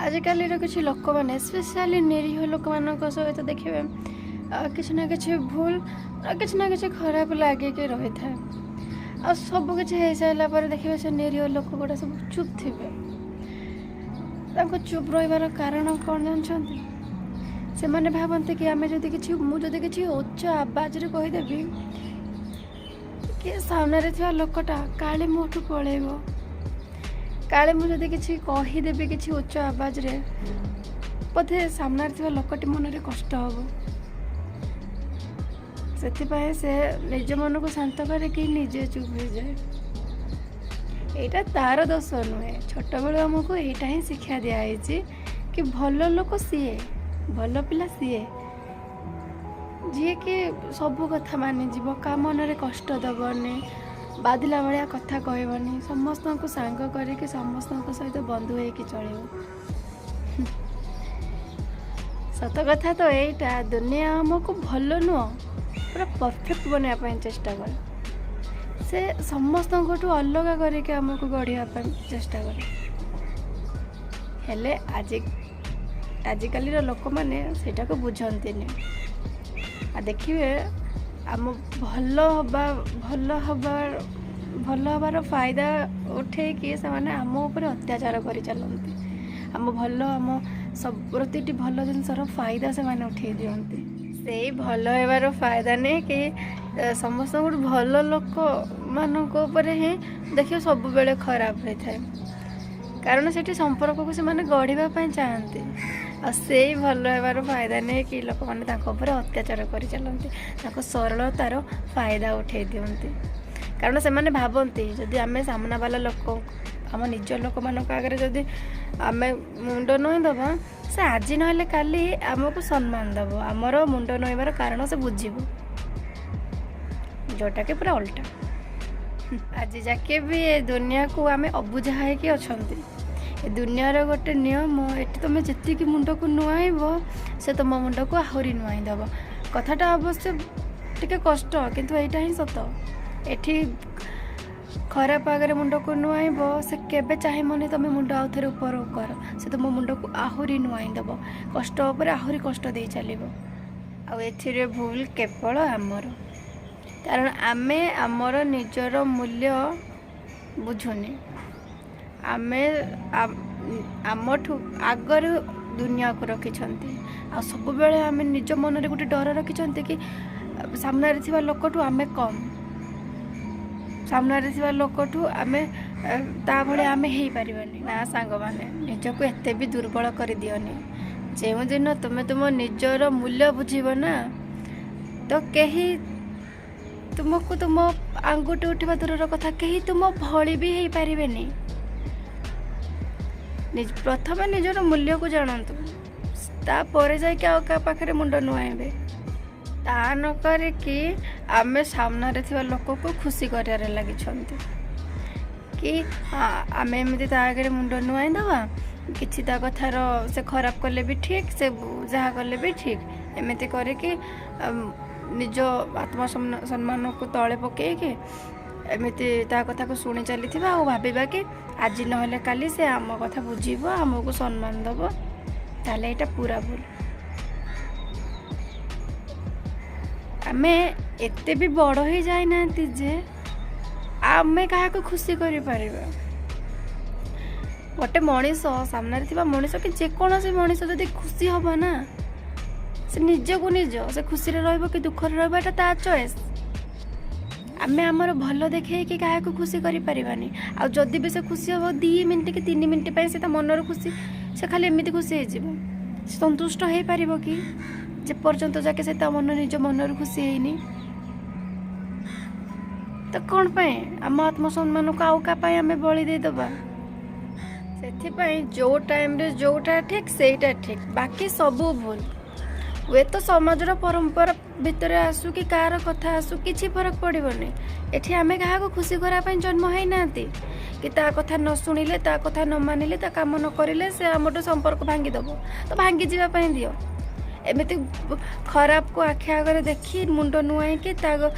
ଆଜିକାଲିର କିଛି ଲୋକମାନେ, ସ୍ପେଶିଆଲି ନିରୀହ ଲୋକମାନଙ୍କ ସହିତ ଦେଖିବେ କିଛି ନା କିଛି ଭୁଲ, କିଛି ନା କିଛି ଖରାପ ଲାଗିକି ରହିଥାଏ। ଆଉ ସବୁ କିଛି ହେଇସାରିଲା ପରେ ଦେଖିବେ ସେ ନିରୀହ ଲୋକ ଗୁଡ଼ା ସବୁ ଚୁପ୍ ଥିବେ। ତାଙ୍କୁ ଚୁପ୍ ରହିବାର କାରଣ କ'ଣ ଜାଣିଛନ୍ତି? ସେମାନେ ଭାବନ୍ତି କି ଆମେ ଯଦି କିଛି, ମୁଁ ଯଦି କିଛି ଉଚ୍ଚ ଆବାଜରେ କହିଦେବି କି ସାମ୍ନାରେ ଥିବା ଲୋକଟା କାଳେ ମୋଠୁ ପଳେଇବ, କାଳେ ମୁଁ ଯଦି କିଛି କହିଦେବି କିଛି ଉଚ୍ଚ ଆବାଜରେ, ବୋଧେ ସାମ୍ନାରେ ଥିବା ଲୋକଟି ମନରେ କଷ୍ଟ ହେବ। ସେଥିପାଇଁ ସେ ନିଜ ମନକୁ ଶାନ୍ତ କରିକି ନିଜେ ଚୁପ୍ ହେଇଯାଏ। ଏଇଟା ତାର ଦୋଷ ନୁହେଁ। ଛୋଟବେଳୁ ଆମକୁ ଏଇଟା ହିଁ ଶିକ୍ଷା ଦିଆହେଇଛି କି ଭଲ ଲୋକ ସିଏ, ଭଲ ପିଲା ସିଏ, ଯିଏକି ସବୁ କଥା ମାନିଯିବ, କାହା ମନରେ କଷ୍ଟ ଦେବନି, ବାଧିଲା ଭଳିଆ କଥା କହିବନି, ସମସ୍ତଙ୍କୁ ସାଙ୍ଗ କରିକି ସମସ୍ତଙ୍କ ସହିତ ବନ୍ଧୁ ହେଇକି ଚଳିବ। ସତ କଥା ତ ଏଇଟା, ଦୁନିଆ ଆମକୁ ଭଲ ନୁହଁ, ପୁରା ପରଫେକ୍ଟ ବନେଇବା ପାଇଁ ଚେଷ୍ଟା କରେ। ସେ ସମସ୍ତଙ୍କଠୁ ଅଲଗା କରିକି ଆମକୁ ଗଢ଼ିବା ପାଇଁ ଚେଷ୍ଟା କରେ। ହେଲେ ଆଜିକାଲିର ଲୋକମାନେ ସେଇଟାକୁ ବୁଝନ୍ତିନି। ଆଉ ଦେଖିବେ, ଆମ ଭଲ ହେବାର ଫାଇଦା ଉଠେଇକି ସେମାନେ ଆମ ଉପରେ ଅତ୍ୟାଚାର କରି ଚାଲନ୍ତି। ଆମ ଭଲ, ଆମ ସବୁ ପ୍ରତିଟି ଭଲ ଜିନିଷର ଫାଇଦା ସେମାନେ ଉଠେଇ ଦିଅନ୍ତି। ସେଇ ଭଲ ହେବାର ଫାଇଦା ନେଇକି ସମସ୍ତଙ୍କଠୁ ଭଲ ଲୋକମାନଙ୍କ ଉପରେ ହିଁ ଦେଖିବ ସବୁବେଳେ ଖରାପ ହୋଇଥାଏ। କାରଣ ସେଠି ସମ୍ପର୍କକୁ ସେମାନେ ଗଢ଼ିବା ପାଇଁ ଚାହାନ୍ତି। ଆଉ ସେଇ ଭଲ ହେବାର ଫାଇଦା ନେଇକି ଲୋକମାନେ ତାଙ୍କ ଉପରେ ଅତ୍ୟାଚାର କରି ଚାଲନ୍ତି, ତାଙ୍କ ସରଳତାର ଫାଇଦା ଉଠେଇ ଦିଅନ୍ତି। କାରଣ ସେମାନେ ଭାବନ୍ତି, ଯଦି ଆମେ ସାମ୍ନାବାଲା ଲୋକ, ଆମ ନିଜ ଲୋକମାନଙ୍କ ଆଗରେ ଯଦି ଆମେ ମୁଣ୍ଡ ନୁଆଇଁ ଦେବା, ସେ ଆଜି ନହେଲେ କାଲି ଆମକୁ ସମ୍ମାନ ଦେବ, ଆମର ମୁଣ୍ଡ ନୁଆଇବାର କାରଣ ସେ ବୁଝିବ, ଯେଉଁଟାକି ପୁରା ଓଲଟା। ଆଜି ଯାକେ ବି ଏ ଦୁନିଆକୁ ଆମେ ଅବୁଝା ହେଇକି ଅଛନ୍ତି। ଏ ଦୁନିଆର ଗୋଟେ ନିୟମ, ଏଠି ତୁମେ ଯେତିକି ମୁଣ୍ଡକୁ ନୁଆଇବ, ସେ ତୁମ ମୁଣ୍ଡକୁ ଆହୁରି ନୁଆଇଁ ଦେବ। କଥାଟା ଅବଶ୍ୟ ଟିକେ କଷ୍ଟ, କିନ୍ତୁ ଏଇଟା ହିଁ ସତ। ଏଠି ଖରାପ ଆଗରେ ମୁଣ୍ଡକୁ ନୁଆଇବ, ସେ କେବେ ଚାହିଁବନି ତୁମେ ମୁଣ୍ଡ ଆଉ ଥରେ ଉପରକୁ କର। ସେ ତୁମ ମୁଣ୍ଡକୁ ଆହୁରି ନୁଆଇଁ ଦେବ, କଷ୍ଟ ଉପରେ ଆହୁରି କଷ୍ଟ ଦେଇ ଚାଲିବ। ଆଉ ଏଥିରେ ଭୁଲ କେବଳ ଆମର, କାରଣ ଆମେ ଆମର ନିଜର ମୂଲ୍ୟ ବୁଝୁନି। ଆମେ ଆମଠୁ ଆଗରୁ ଦୁନିଆକୁ ରଖିଛନ୍ତି। ଆଉ ସବୁବେଳେ ଆମେ ନିଜ ମନରେ ଗୋଟେ ଡର ରଖିଛନ୍ତି କି ସାମ୍ନାରେ ଥିବା ଲୋକଠୁ ଆମେ କମ୍, ସାମ୍ନାରେ ଥିବା ଲୋକଠୁ ଆମେ ତା ଭଳିଆ ଆମେ ହେଇପାରିବାନି। ନା ସାଙ୍ଗମାନେ, ନିଜକୁ ଏତେ ବି ଦୁର୍ବଳ କରିଦିଅନି। ଯେଉଁଦିନ ତୁମେ ତୁମ ନିଜର ମୂଲ୍ୟ ବୁଝିବ ନା, ତ କେହି ତୁମକୁ ତୁମ ଆଙ୍ଗୁଠି ଉଠିବା ଦୂରର କଥା, କେହି ତୁମ ଭଳି ବି ହେଇପାରିବେନି। ପ୍ରଥମେ ନିଜର ମୂଲ୍ୟକୁ ଜାଣନ୍ତୁ, ତାପରେ ଯାଇକି ଆଉ କାହା ପାଖରେ ମୁଣ୍ଡ ନୁଆଇବେ। ତା ନ କରିକି ଆମେ ସାମ୍ନାରେ ଥିବା ଲୋକକୁ ଖୁସି କରିବାରେ ଲାଗିଛନ୍ତି କି ଆମେ ଏମିତି ତା ଆଗରେ ମୁଣ୍ଡ ନୁଆଇଁ ଦେବା, କିଛି ତା କଥାର ସେ ଖରାପ କଲେ ବି ଠିକ୍, ସେ ଯାହା କଲେ ବି ଠିକ୍, ଏମିତି କରିକି ନିଜ ଆତ୍ମ ସମ୍ମାନକୁ ତଳେ ପକେଇକି ଏମିତି ତା କଥାକୁ ଶୁଣି ଚାଲିଥିବା ଆଉ ଭାବିବା କି ଆଜି ନହେଲେ କାଲି ସେ ଆମ କଥା ବୁଝିବ, ଆମକୁ ସମ୍ମାନ ଦେବ, ତାହେଲେ ଏଇଟା ପୁରା ଭୁଲ। ଆମେ ଏତେ ବି ବଡ଼ ହେଇ ଯାଇନାହାନ୍ତି ଯେ ଆମେ କାହାକୁ ଖୁସି କରିପାରିବା। ଗୋଟେ ମଣିଷ, ସାମ୍ନାରେ ଥିବା ମଣିଷ କି ଯେକୌଣସି ମଣିଷ ଯଦି ଖୁସି ହବ ନା, ସେ ନିଜକୁ ନିଜ ସେ ଖୁସିରେ ରହିବ କି ଦୁଃଖରେ ରହିବ, ଏଇଟା ତା ଚଏସ୍। ଆମେ ଆମର ଭଲ ଦେଖେଇକି କାହାକୁ ଖୁସି କରିପାରିବାନି। ଆଉ ଯଦି ବି ସେ ଖୁସି ହେବ, 2 ମିନିଟ୍ କି 3 ମିନିଟ୍ ପାଇଁ ସେ ତା ମନର ଖୁସି, ସେ ଖାଲି ଏମିତି ଖୁସି ହେଇଯିବ। ସେ ସନ୍ତୁଷ୍ଟ ହେଇପାରିବ କି, ଯେପର୍ଯ୍ୟନ୍ତ ଯାକେ ସେ ତା ମନ ନିଜ ମନରୁ ଖୁସି ହେଇନି? ତ କ'ଣ ପାଇଁ ଆମ ଆତ୍ମସମ୍ମାନକୁ ଆଉ କାହା ପାଇଁ ଆମେ ବଳି ଦେଇଦେବା? ସେଥିପାଇଁ ଯେଉଁ ଟାଇମ୍ରେ ଯେଉଁଟା ଠିକ୍, ସେଇଟା ଠିକ୍, ବାକି ସବୁ ଭୁଲ। ହୁଏତ ସମାଜର ପରମ୍ପରା ଭିତରେ ଆସୁ କି କାହାର କଥା ଆସୁ, କିଛି ଫରକ ପଡ଼ିବନି। ଏଠି ଆମେ କାହାକୁ ଖୁସି କରିବା ପାଇଁ ଜନ୍ମ ହେଇନାହାନ୍ତି କି ତା କଥା ନ ଶୁଣିଲେ, ତା କଥା ନ ମାନିଲେ, ତା କାମ ନ କରିଲେ ସେ ଆମଠୁ ସମ୍ପର୍କ ଭାଙ୍ଗିଦେବ। ତ ଭାଙ୍ଗିଯିବା ପାଇଁ ଦିଅ। ଏମିତି ଖରାପକୁ ଆଖି ଆଗରେ ଦେଖି, ମୁଣ୍ଡ ନୁଆଇକି, ତା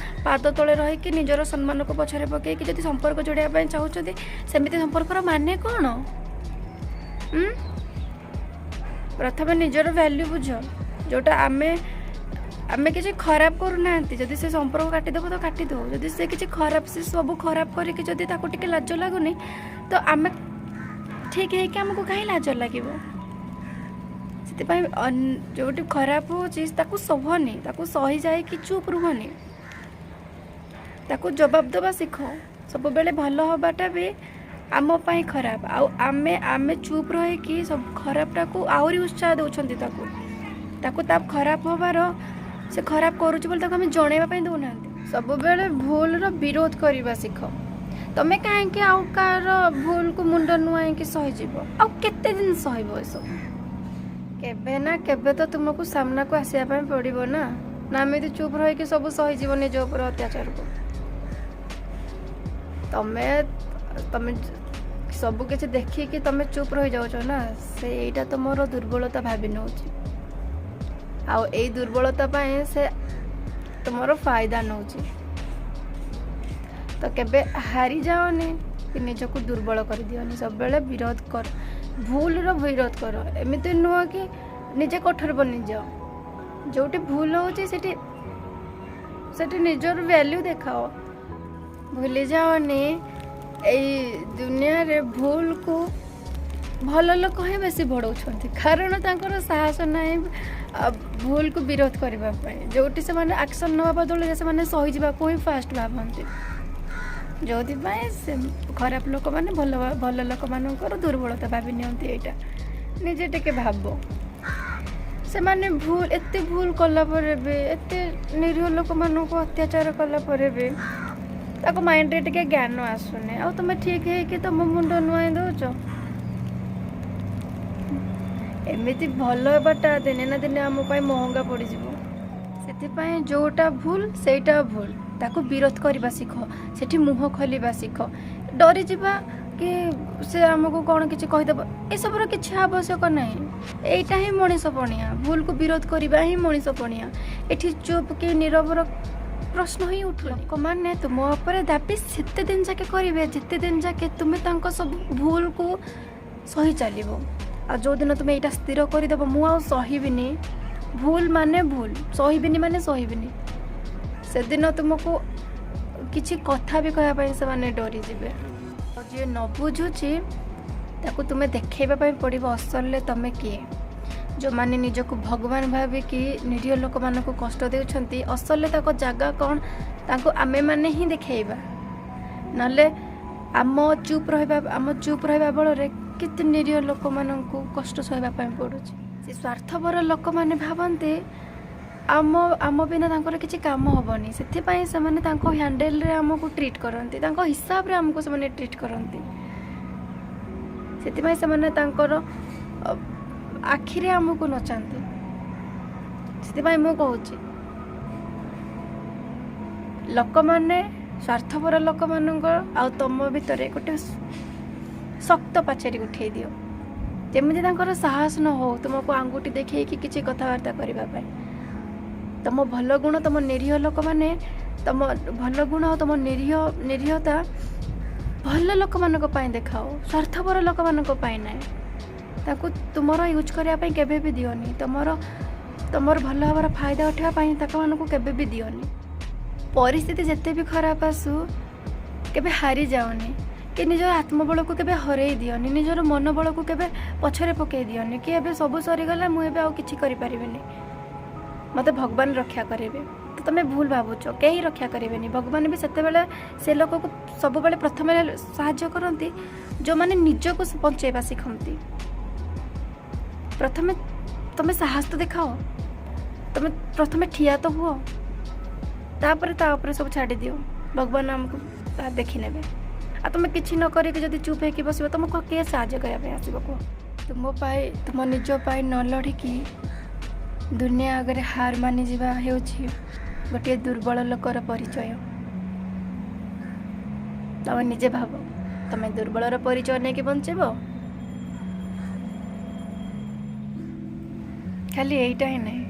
ପାଦ ତଳେ ରହିକି, ନିଜର ସମ୍ମାନକୁ ପଛରେ ପକେଇକି ଯଦି ସମ୍ପର୍କ ଯୋଡ଼ିବା ପାଇଁ ଚାହୁଁଛନ୍ତି, ସେମିତି ସମ୍ପର୍କର ମାନେ କ'ଣ? ପ୍ରଥମେ ନିଜର ଭ୍ୟାଲ୍ୟୁ ବୁଝ। ଯେଉଁଟା ଆମେ ଆମେ କିଛି ଖରାପ କରୁନାହାନ୍ତି। ଯଦି ସେ ସମ୍ପର୍କ କାଟିଦେବ ତ କାଟିଦେବ। ଯଦି ସେ କିଛି ଖରାପ, ସେ ସବୁ ଖରାପ କରିକି ଯଦି ତାକୁ ଟିକେ ଲାଜ ଲାଗୁନି, ତ ଆମେ ଠିକ୍ ହେଇକି ଆମକୁ କାହିଁ ଲାଜ ଲାଗିବ? ସେଥିପାଇଁ ଯେଉଁଠି ଖରାପ ହେଉଛି ତାକୁ ସହନି, ତାକୁ ସହି ଯାଇକି ଚୁପ୍ ରୁହନି, ତାକୁ ଜବାବ ଦେବା ଶିଖ। ସବୁବେଳେ ଭଲ ହେବାଟା ବି ଆମ ପାଇଁ ଖରାପ। ଆଉ ଆମେ ଆମେ ଚୁପ୍ ରହିକି ସବୁ ଖରାପଟାକୁ ଆହୁରି ଉତ୍ସାହ ଦେଉଛନ୍ତି। ତାକୁ ତାକୁ ତା ଖରାପ ହେବାର, ସେ ଖରାପ କରୁଛି ବୋଲି ତାକୁ ଆମେ ଜଣେଇବା ପାଇଁ ଦେଉନାହାନ୍ତି। ସବୁବେଳେ ଭୁଲର ବିରୋଧ କରିବା ଶିଖ। ତମେ କାହିଁକି ଆଉ କାହାର ଭୁଲକୁ ମୁଣ୍ଡ ନୁଆଇକି ସହିଯିବ? ଆଉ କେତେ ଦିନ ସହିବ ଏସବୁ? କେବେ ନା କେବେ ତ ତୁମକୁ ସାମ୍ନାକୁ ଆସିବା ପାଇଁ ପଡ଼ିବ ନା? ନା ଏମିତି ଚୁପ୍ ରହିକି ସବୁ ସହିଯିବ ନିଜ ଉପରେ ଅତ୍ୟାଚାରକୁ? ତମେ ତମେ ସବୁ କିଛି ଦେଖିକି ତମେ ଚୁପ୍ ରହିଯାଉଛ ନା, ସେ ଏଇଟା ତୁମର ଦୁର୍ବଳତା ଭାବି ନେଉଛି। ଆଉ ଏଇ ଦୁର୍ବଳତା ପାଇଁ ସେ ତୁମର ଫାଇଦା ନେଉଛି। ତ କେବେ ହାରିଯାଅନି କି ନିଜକୁ ଦୁର୍ବଳ କରିଦିଅନି। ସବୁବେଳେ ବିରୋଧ କର, ଭୁଲର ବିରୋଧ କର। ଏମିତି ନୁହଁ କି ନିଜେ କଠୋର ବନିଯାଅ। ଯେଉଁଠି ଭୁଲ ହେଉଛି, ସେଠି ସେଠି ନିଜର ଭ୍ୟାଲ୍ୟୁ ଦେଖାଅ। ଭୁଲି ଯାଅନି, ଏଇ ଦୁନିଆରେ ଭୁଲକୁ ଭଲ ଲୋକ ହିଁ ବେଶୀ ବଢ଼ଉଛନ୍ତି, କାରଣ ତାଙ୍କର ସାହସ ନାହିଁ ଭୁଲକୁ ବିରୋଧ କରିବା ପାଇଁ। ଯେଉଁଠି ସେମାନେ ଆକ୍ସନ୍ ନେବା ବଦଳରେ ସେମାନେ ସହିଯିବାକୁ ହିଁ ଫାଷ୍ଟ ଭାବନ୍ତି, ଯେଉଁଥିପାଇଁ ସେ ଖରାପ ଲୋକମାନେ ଭଲ ଭଲ ଲୋକମାନଙ୍କର ଦୁର୍ବଳତା ଭାବି ନିଅନ୍ତି। ଏଇଟା ନିଜେ ଟିକେ ଭାବ। ସେମାନେ ଭୁଲ, ଏତେ ଭୁଲ କଲା ପରେ ବି, ଏତେ ନିରୀହ ଲୋକମାନଙ୍କୁ ଅତ୍ୟାଚାର କଲା ପରେ ବି ତାକୁ ମାଇଣ୍ଡରେ ଟିକେ ଜ୍ଞାନ ଆସୁନି। ଆଉ ତୁମେ ଠିକ୍ ହେଇକି ତମ ମୁଣ୍ଡ ନୁଆଇଁ ଦେଉଛ। ଏମିତି ଭଲ ହେବାଟା ଦିନେ ନା ଦିନେ ଆମ ପାଇଁ ମହଙ୍ଗା ପଡ଼ିଯିବ। ସେଥିପାଇଁ ଯେଉଁଟା ଭୁଲ ସେଇଟା ଭୁଲ, ତାକୁ ବିରୋଧ କରିବା ଶିଖ, ସେଠି ମୁହଁ ଖୋଲିବା ଶିଖ। ଡରିଯିବା କି ସେ ଆମକୁ କ'ଣ କିଛି କହିଦେବ, ଏସବୁର କିଛି ଆବଶ୍ୟକ ନାହିଁ। ଏଇଟା ହିଁ ମଣିଷ ପଣିଆ, ଭୁଲକୁ ବିରୋଧ କରିବା ହିଁ ମଣିଷ ପଣିଆ। ଏଠି ଚୁପ୍ କି ନିରବର ପ୍ରଶ୍ନ ହିଁ ଉଠୁନି। ଲୋକମାନେ ତୁମ ଉପରେ ଦାବି ସେତେ ଦିନ ଯାକେ କରିବେ, ଯେତେ ଦିନ ଯାକେ ତୁମେ ତାଙ୍କ ସବୁ ଭୁଲକୁ ସହି ଚାଲିବ। ଆଉ ଯେଉଁଦିନ ତୁମେ ଏଇଟା ସ୍ଥିର କରିଦେବ, ମୁଁ ଆଉ ସହିବିନି, ଭୁଲ ମାନେ ଭୁଲ, ସହିବିନି ମାନେ ସହିବିନି, ସେଦିନ ତୁମକୁ କିଛି କଥା ବି କହିବା ପାଇଁ ସେମାନେ ଡରିଯିବେ। ଆଉ ଯିଏ ନ ବୁଝୁଛି, ତାକୁ ତୁମେ ଦେଖେଇବା ପାଇଁ ପଡ଼ିବ ଅସଲରେ ତୁମେ କିଏ। ଯେଉଁମାନେ ନିଜକୁ ଭଗବାନ ଭାବିକି ନିରୀହ ଲୋକମାନଙ୍କୁ କଷ୍ଟ ଦେଉଛନ୍ତି, ଅସଲରେ ତାଙ୍କ ଜାଗା କ'ଣ ତାଙ୍କୁ ଆମେମାନେ ହିଁ ଦେଖେଇବା। ନହେଲେ ଆମ ଚୁପ୍ ରହିବା ବଳରେ କେତେ ନିରୀହ ଲୋକମାନଙ୍କୁ କଷ୍ଟ ସହିବା ପାଇଁ ପଡ଼ୁଛି। ସେ ସ୍ୱାର୍ଥପର ଲୋକମାନେ ଭାବନ୍ତି ଆମ ଆମ ବିନା ତାଙ୍କର କିଛି କାମ ହେବନି। ସେଥିପାଇଁ ସେମାନେ ତାଙ୍କ ହ୍ୟାଣ୍ଡେଲରେ ଆମକୁ ଟ୍ରିଟ୍ କରନ୍ତି, ତାଙ୍କ ହିସାବରେ ଆମକୁ ସେମାନେ ଟ୍ରିଟ୍ କରନ୍ତି। ସେଥିପାଇଁ ସେମାନେ ତାଙ୍କର ଆଖିରେ ଆମକୁ ନଚାନ୍ତି। ସେଥିପାଇଁ ମୁଁ କହୁଛି, ଲୋକମାନେ, ସ୍ୱାର୍ଥପର ଲୋକମାନଙ୍କର ଆଉ ତମ ଭିତରେ ଗୋଟେ ଶକ୍ତ ପାଚେରୀ ଉଠେଇ ଦିଅ, ଯେମିତି ତାଙ୍କର ସାହସ ନ ହଉ ତୁମକୁ ଆଙ୍ଗୁଠି ଦେଖେଇକି କିଛି କଥାବାର୍ତ୍ତା କରିବା ପାଇଁ। ତମ ଭଲ ଗୁଣ, ତମ ନିରୀହ ଲୋକମାନେ, ତମ ଭଲ ଗୁଣ ଆଉ ତମ ନିରୀହତା ଭଲ ଲୋକମାନଙ୍କ ପାଇଁ ଦେଖାଅ, ସ୍ୱାର୍ଥପର ଲୋକମାନଙ୍କ ପାଇଁ ନାହିଁ। ତାକୁ ତୁମର ୟୁଜ୍ କରିବା ପାଇଁ କେବେ ବି ଦିଅନି। ତମର ତମର ଭଲ ହେବାର ଫାଇଦା ଉଠାଇବା ପାଇଁ ତାଙ୍କମାନଙ୍କୁ କେବେ ବି ଦିଅନି। ପରିସ୍ଥିତି ଯେତେ ବି ଖରାପ ଆସୁ, କେବେ ହାରି ଯାଅନି କି ନିଜର ଆତ୍ମବଳକୁ କେବେ ହରେଇ ଦିଅନି, ନିଜର ମନୋବଳକୁ କେବେ ପଛରେ ପକାଇ ଦିଅନି କି ଏବେ ସବୁ ସରିଗଲା, ମୁଁ ଏବେ ଆଉ କିଛି କରିପାରିବିନି, ମୋତେ ଭଗବାନ ରକ୍ଷା କରିବେ। ତ ତମେ ଭୁଲ ଭାବୁଛ, କେହି ରକ୍ଷା କରିବେନି। ଭଗବାନ ବି ସେତେବେଳେ ସେ ଲୋକକୁ ସବୁବେଳେ ପ୍ରଥମେ ସାହାଯ୍ୟ କରନ୍ତି, ଯେଉଁମାନେ ନିଜକୁ ବଞ୍ଚେଇବା ଶିଖନ୍ତି। ପ୍ରଥମେ ତମେ ସାହସ ତ ଦେଖାଅ, ତମେ ପ୍ରଥମେ ଠିଆ ତ ହୁଅ, ତାପରେ ତା ଉପରେ ସବୁ ଛାଡ଼ିଦିଅ, ଭଗବାନ ଆମକୁ ତାହା ଦେଖିନେବେ। ଆଉ ତମେ କିଛି ନ କରିକି ଯଦି ଚୁପ୍ ହେଇକି ବସିବ, ତମକୁ କିଏ ସାହାଯ୍ୟ କରିବା ପାଇଁ ଆସିବ କୁହ? ତୁମ ପାଇଁ, ତୁମ ନିଜ ପାଇଁ ନ ଲଢ଼ିକି ଦୁନିଆ ଆଗରେ ହାର ମାନିଯିବା ହେଉଛି ଗୋଟିଏ ଦୁର୍ବଳ ଲୋକର ପରିଚୟ। ତମେ ନିଜେ ଭାବ, ତମେ ଦୁର୍ବଳର ପରିଚୟ ନେଇକି ବଞ୍ଚିବ? ଖାଲି ଏଇଟା ହିଁ ନାହିଁ,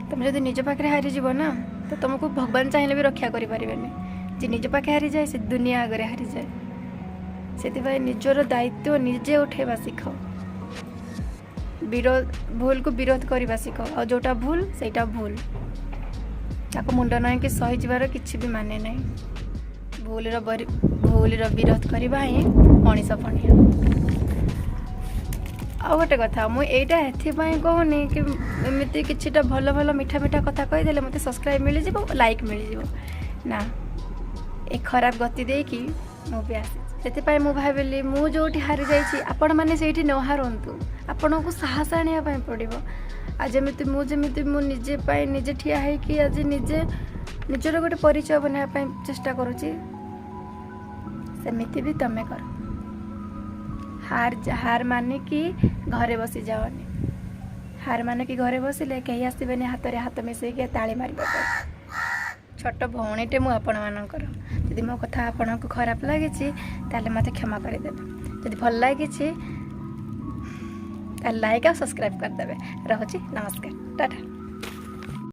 ତମେ ଯଦି ନିଜ ପାଖରେ ହାରିଯିବ ନା, ତ ତମକୁ ଭଗବାନ ଚାହିଁଲେ ବି ରକ୍ଷା କରିପାରିବେନି। ଯିଏ ନିଜ ପାଖେ ହାରିଯାଏ, ସେ ଦୁନିଆ ଆଗରେ ହାରିଯାଏ। ସେଥିପାଇଁ ନିଜର ଦାୟିତ୍ୱ ନିଜେ ଉଠେଇବା ଶିଖ। ବିରୋଧ, ଭୁଲକୁ ବିରୋଧ କରିବା ଶିଖ। ଆଉ ଯେଉଁଟା ଭୁଲ, ସେଇଟା ଭୁଲ। ତାକୁ ମୁଣ୍ଡ ନଇଁକି ସହିଯିବାର କିଛି ବି ମାନେ ନାହିଁ। ଭୁଲର ବିରୋଧ କରିବା ହିଁ ମଣିଷ ପଣିଆ। ଆଉ ଗୋଟେ କଥା, ମୁଁ ଏଇଟା ଏଥିପାଇଁ କହୁନି କି ଏମିତି କିଛିଟା ଭଲ ଭଲ ମିଠା ମିଠା କଥା କହିଦେଲେ ମୋତେ ସବସ୍କ୍ରାଇବ୍ ମିଳିଯିବ, ଲାଇକ୍ ମିଳିଯିବ। ନା, ଏ ଖରାପ ଗତି ଦେଇକି ମୁଁ ବି ଆସିଛି। ସେଥିପାଇଁ ମୁଁ ଭାବିଲି, ମୁଁ ଯେଉଁଠି ହାରିଯାଇଛି, ଆପଣମାନେ ସେଇଠି ନ ହାରନ୍ତୁ। ଆପଣଙ୍କୁ ସାହସ ଆଣିବା ପାଇଁ ପଡ଼ିବ। ଆଉ ଯେମିତି ମୁଁ ନିଜେ ପାଇଁ ନିଜେ ଠିଆ ହେଇକି ଆଜି ନିଜେ ନିଜର ଗୋଟେ ପରିଚୟ ବନାଇବା ପାଇଁ ଚେଷ୍ଟା କରୁଛି, ସେମିତି ବି ତମେ କର। ହାର ମାନିକି ଘରେ ବସି ଯାଅନି। ହାର ମାନିକି ଘରେ ବସିଲେ କେହି ଆସିବେନି ହାତରେ ହାତ ମିଶେଇକି ତାଳି ମାରିବା ପାଇଁ। ଛୋଟ ଭଉଣୀଟେ ମୁଁ ଆପଣମାନଙ୍କର। ଯଦି ମୋ କଥା ଆପଣଙ୍କୁ ଖରାପ ଲାଗିଛି, ତାହେଲେ ମୋତେ କ୍ଷମା କରିଦେବେ। ଯଦି ଭଲ ଲାଗିଛି, ତାହେଲେ ଲାଇକ୍ ଆଉ ସବସ୍କ୍ରାଇବ୍ କରିଦେବେ। ରହୁଛି, ନମସ୍କାର, ଟାଟା।